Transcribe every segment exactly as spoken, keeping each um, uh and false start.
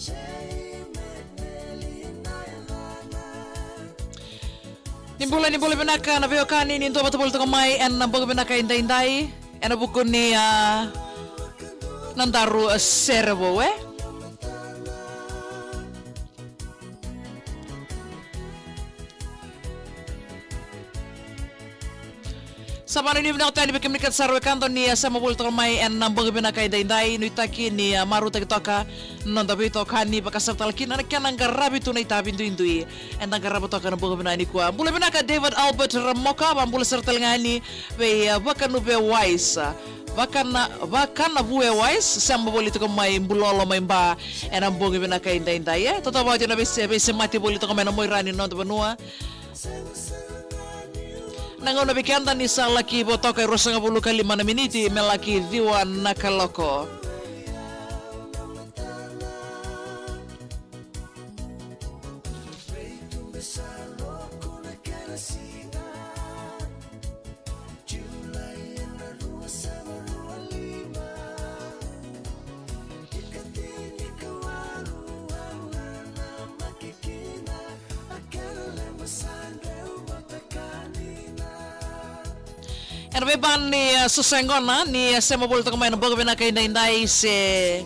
Ni bula, ni bula vinaka na veiwekani, ni dua vata voli toka mai ena bogi vinaka edaidai, ena vuku ni, a, na daru, a, sere vou, e? Sa vanuinui vinaka tani vei kemuni kece sara wekada ni, a, sema voli toka mai ena bogi vinaka edaidai, nuitaki ni, a, marautaki toka na noda veitokani, vaka sara tale kina na kena qaravi tu na itavi duidui eda qarava toka na bogi vinaka nikua. Bula vinaka David Albert Ramoka, vabula sara tale ga yani vei, a, Vakanuve Wise. Vakana, Vakanavue Wise, sema voli toka mai Bulolo mai Ba ena bogi vinaka edaidai, e. Totoka vata na veise, veisemati voli toka mai na moirani na noda vanua. Na gauna vei keda ni sa laki vo toka e ruasagavulu ka lima na miniti me laki ciwa na kaloko. Ena veibani, e, sosa e gona ni, e, sema voli toka mai na bogi vinaka edaidai se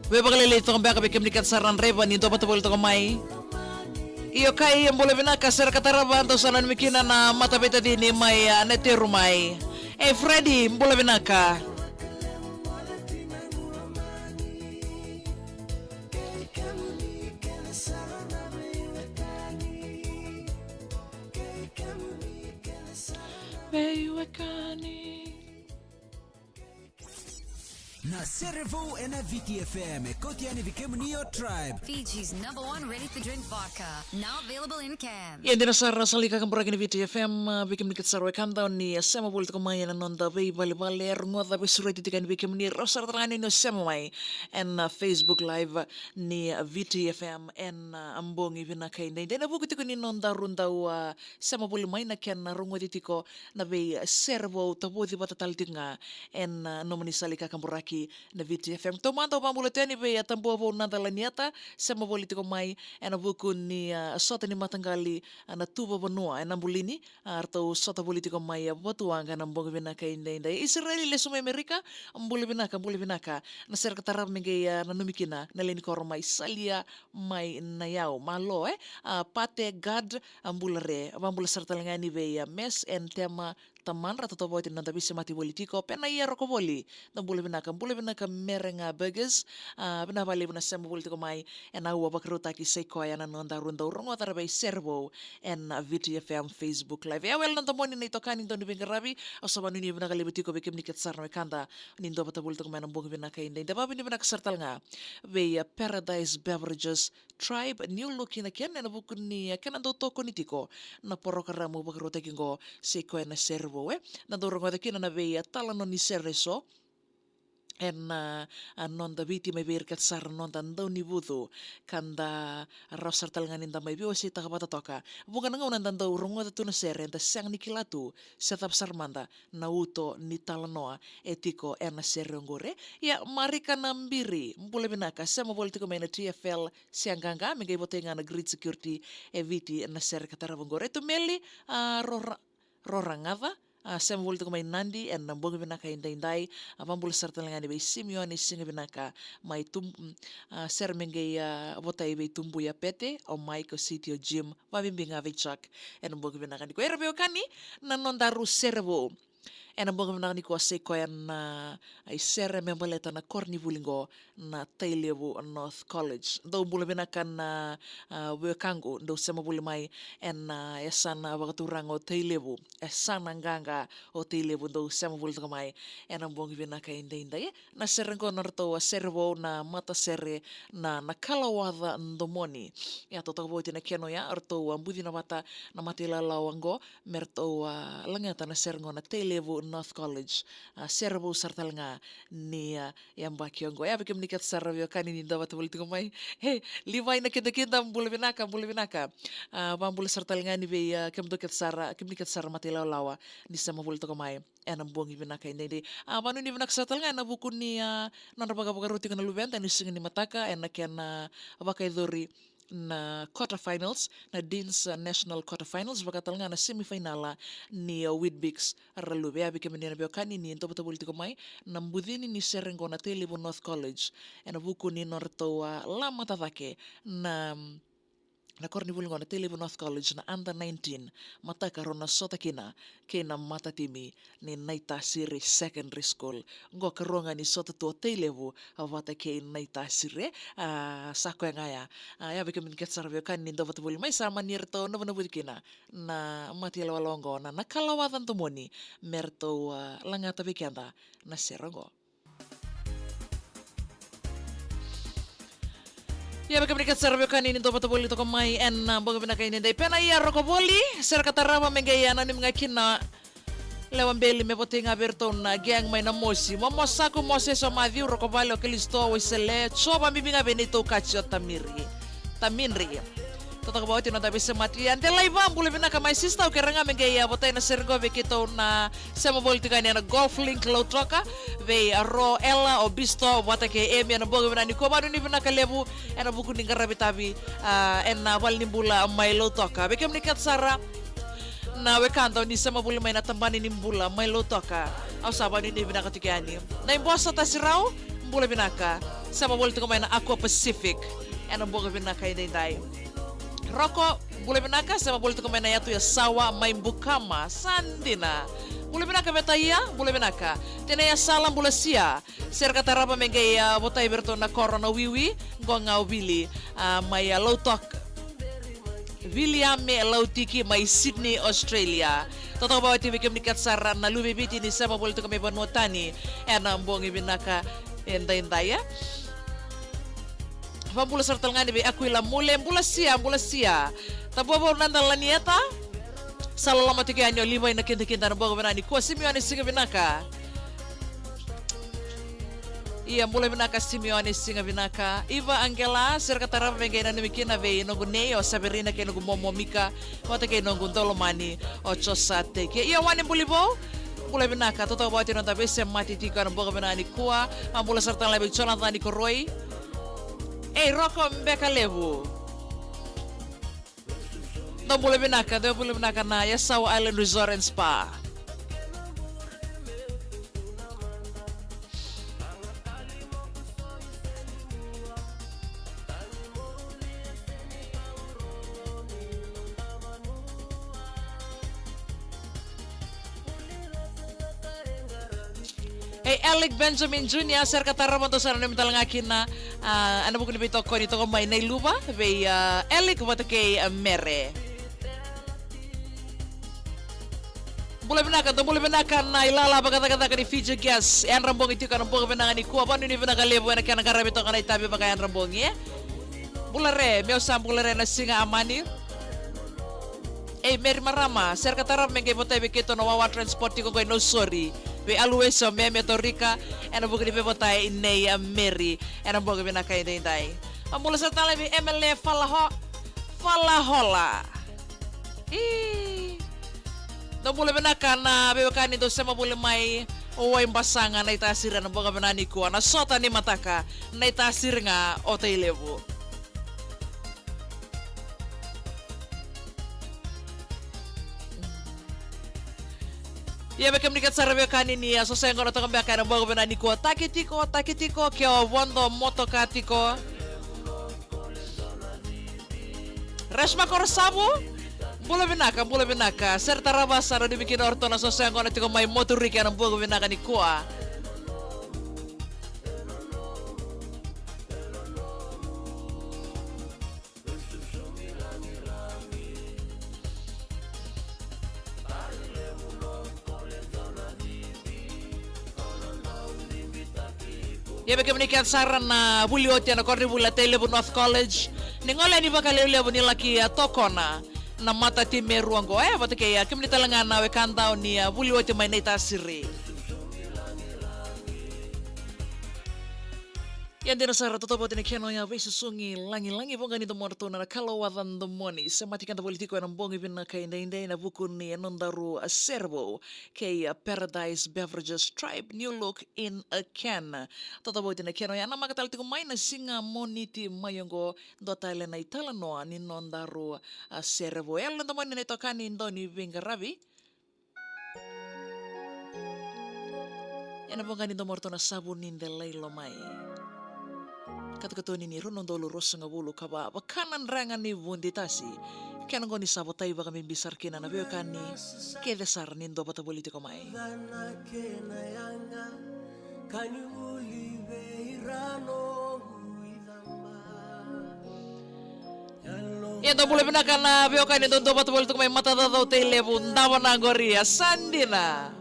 veivakalelei toka beka vei kemuni kece sara na draiva ni dua vata voli toka mai. Io, kai, e, bula vinaka, sere ka tarava, dou sa nanumi kina na mataveitacini mai, a, Nateru mai. E, Freddy, bula vinaka. Veiwekani. Na sere vou ena Viti F M, e kauti yani vei kemuni o Tribe. Fiji's number one ready-to-drink vodka, now available in can. Ia dina sara, sa laki kakaburaki na Viti F M, a, vei kemuni kece sara wekada ni, a, sema voli toka mai ena noda veivalevale, e rogoca, veisureti tiko yani vei kemuni, rawa sara tale ga ni o sema mai ena, a, Facebook Live ni, a, Viti F M ena, a, bogi vinaka edaidai, ena vuku tiko ni nodaru dau, a, sema voli mai na kena rogoci tiko na veisere vou, tavoci vata tale tiko ga ena, a, nomuni sala ni kakaburaki na Viti F M. Taumada au vabula tu yani vei, a, Tabua Vou Nacalaniata, sema voli tiko mai ena vuku ni, a, sota ni mataqali, a, na Tuvavanua ena Bulini, a, ratou sota voli tiko mai, a, Vatuwaqa ena bogi vinaka edaidai. Isireli lesu mai Amerika, bula vinaka, bula vinaka. Na sere ka tarava me qai, a, nanumi kina na lewe ni koro mai Salia mai Nayau, malo, e. A, Pate Gad, a, bula re, vabula sara tale ga yani vei, a, Mes and Tema Tamana, totoka vata na noda veisemati voli tiko, Penaia Rokovoli, na bula vinaka, bula vinaka Mere ga Burgers, a, vinaka vakalevu na sema voli tiko mai ena aua vakarautaki, sa i koya na nodaru dau rogoca na veisere vou ena Viti F M Facebook Live. E, au Ela Nadomoni na itokani dau ni veiqaravi, au sa vanuinui vinaka levu tiko vei kemuni kece sara na wekada ni dua vata voli toka mai ena bogi vinaka edaidai, vavinavinaka sara tale ga vei, a, Paradise Beverages, Tribe, new look ena kena, ena vuku ni, a, kena dau tokoni tiko na porokaramu vakarautaki oqo, sa i koya na sere vou, e. Na dau rogoca kina na vei, a, talanoa ni sere eso ena, a, noda Viti mai vei ira kece sara na noda dau ni vucu, ka da rawa sara tale ga ni da mai veiwaseitaka vata toka. Vuqa na gauna da dau rogoca tu na sere, da sega ni kila tu se cava sara mada na uto ni talanoa e tiko ena sere oqori. Ia, Marika Nabiri, bula vinaka, sema voli tiko mai na T F L Siaqaqa, me qai votai ga na grid security e Viti ena sere ka tarava oqori. Tumeli, a, Rora, Roragaca, a, sema voli tiko mai Nadi ena bogi vinaka edaidai, a, vabula sara tale ga yani vei Simione Sigavinaka mai Tum-, a, sere me qai, a, votai vei Tubuya Pete, o Mike, o Siti, o Jim, vabibi ga vei Chuck ena bogi vinaka nikua. Era veiwekani, na nodaru sere vou ena bogi vinaka nikua sa i koya na, a, isere me baleta na koronivuli qo na Tailevu North College. Dou bula vinaka na, a, wekaqu, dou sema voli mai ena, a, yasana vakaturaga o Tailevu, yasana qaqa o Tailevu, dou sema voli toka mai ena bogi vinaka edaidai. Na sere qo na ratou a sere vou na matasere na, na Kalawaca Domoni. Ia, totoka vata na kena oya, ratou a bucina vata na matailawalawa qo me ratou a lagata na sere qo na Tailevu Levu North College. A, sere vou sara tale ga ni, a, yabaki oqo. Ia vei kemuni kece sara veiwekani ni dau vata voli tiko mai. E, Livai na kidakida, bula vinaka, bula vinaka. A, vabula sara tale ga ni vei, a, kemudou kece sara, kemuni kece sara mata ilawalawa ni sema voli tiko mai ena bogi vinaka edaidai. A, vanuinui vinaka sara tale ga ena vuku ni, a, nodra vakavakarau tiko na luveda ena siga ni mataka ena kena vakayacori na quarter finals, na Deans, a, National quarter finals, vaka tale ga na semifinal ni, a, Weet-Bix Raluvea. Vei kemuni na veiwekani ni dau vata voli tiko mai, na bucini ni sere qo na Tailevu North College ena vuku ni nodratou, a, lamata cake na, na koronivuli qo na Tailevu North College na under nineteen, mataka rau na sota kina kei na matatimi ni Naitasiri Secondary School. Qo karua ga ni sota tu o Tailevu vata kei Naitasiri. A, sa koya ga ya. A, ia vei kemuni kece sara veiwekani ni dau vata voli mai, sa mani ratou navunavuci kina na mata ilawalawa oqo na, na Kalawaca Domoni, me ratou, a, lagata vei keda na sere oqo. Ia vei kemuni kece sara veiwekani ni dau vata voli toka mai ena bogi vinaka edaidai. Pena ia Roko Voli, sere ka tarava me qai ia nanumi ga kina Lewa Beli me votei ga vei iratou na gang mai na mosi. Momo Saku, Moses, o Mathiu, Roko Vale, o Kalisto, o Isele, Jova, bibi ga vei neitou kaji o Tamiri. Tamidri. Totoka vakaoti na noda veisemati. Ia Delaiva, bula vinaka my sister, au kerea ga me qai ia votai na sere qo vei keitou na sema voli tiko yani ena Golf Link Lautoka, vei a Ro, Ela, o Bisto vata kei Emi ena bogi vinaka nikua. Vanuinui vinaka levu ena vuku ni qaravi tavi, a, ena valenibula mai Lautoka. Vei kemuni kece sara na wekada o ni sema voli mai na tabana ni bula mai Lautoka, au sa vanuinui vinaka tiko yani. Na ibosa Tasirau, bula vinaka, sema voli tiko mai na Aqua Pacific ena bogi vinaka edaidai. Roko, bula vinaka, sema voli tiko mai na yatu ya Sawa mai Bukama, sa dina. Bula vinaka Vetaia, bula vinaka. Tena ya Sala, bula sia. Sere ka tarava me qai, a, votai vei iratou na koro na Wiwi, qo ga o Vili, a, mai, a, Lautoka. Viliame Lautiki mai Sydney, Australia. Totoka vakaoti vei kemuni kece sara na luve i Viti ni sema voli tiko mai vanua tani ena bogi vinaka edaidai, e. Vabula sara tale ga yani vei Akuila Mule, bula sia, bula sia. Tabua vou na dalanieta. Sa loloma tiko yani o Livai na kidakida na bogi vinaka nikua, Simione siga vinaka. Ia bula vinaka Simione siga vinaka. Iva Angela, sere ka tarava me qai nanumi kina vei noqu nei o Saverina kei noqu momo Mika, vata kei noqu daulomani o Josa Teke. Ia Wani Bulivou, bula vinaka, totoka vakaoti na noda veisemati tiko ena bogi vinaka nikua. A, bula sara tale vei Jonathan Nikoroi. Ei Roko beka levu. Dou bula vinaka, dou bula vinaka na Yasawa Island Resort and Spa. Ei Alec Benjamin Junior, sere ka tarava, dou sa nanumi tale ga kina, a, ena vuku ni veitokoni toka mai Nailuva vei, a, Alec vata kei, a, Mere. Bula vinaka, dou bula vinaka na ilala vakacakacaka ni Fiji Gas. Yadra bogi tiko ena bogi vinaka nikua, vanuinui vinaka levu ena kena qaravi toka na itavi vakayadrabogi, e. Bula re, meu sa bula re na siga a mani. Ei Meri marama, sere ka tarava me qai votai vei keitou na Wawa Transport tiko qo i Nausori. Vei Aluwese, o Meme, o Torika, ena vuku ni veivotai nei a Meri ena bogi vinaka edaidai. A bula sara tale vei Emele Falaho, Falahola. I. Dou bula vinaka na veiwekani dou sema voli mai o Waibasaga, Naitasiri ena bogi vinaka nikua, na sota ni mataka, Naitasiri ga o Tailevu. Ia vei kemuni kece sara veiwekani ni a soso yaqona toka beka ena bogi vinaka nikua, taki tiko, taki tiko, ke o vodo motoka tiko. Reshma Korosavu, bula vinaka, bula vinaka. Sere tarava sa nanumi kina o ratou na soso yaqona tiko mai Moturiki ena bogi vinaka nikua. Ia vei kemuni kece sara na vuli oti ena koronivuli a Tailevu North College, ni gole yani vakalevulevu ni laki a tokona na mata timi e rua oqo, e vata kei a kemuni tale ga na wekada o ni a vuli oti mai na itasiri. Ia dina sara, tautauvata ni kena oya veisusugi lagilagi, voqa ni domodratou na Kalawaca Domoni. Semati keda voli tiko ena bogi vinaka edaidai ena vuku ni nodaru a serevou kei a Paradise Beverages Tribe, new look in a can. Tautauvata ni kena oya, namaka tale tiko mai na siga Moniti mai oqo, dua tale na italanoa ni nodaru a serevou. Yalo na domoni na itokani Doni Veiqaravi. Ena voqa ni domodratou na Savu ni Delai Lomai. Katakatoni ni rua na udolu ruasagavulu ka va, Vaka na Drega ni Vuditasi. Kena oqo ni sa votai vakabibi sara kina na veiwekani kece sara ni duavata voli tiko mai. Ia dou bula vinaka na veiwekani dou duavata voli tiko mai, matacaucau tei levu, davo na qori, a sa dina.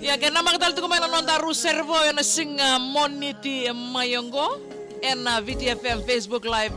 Ia ke namaka tale tiko mai na nodaru serevou ena siga Moniti mai oqo ena V T F M Facebook Live.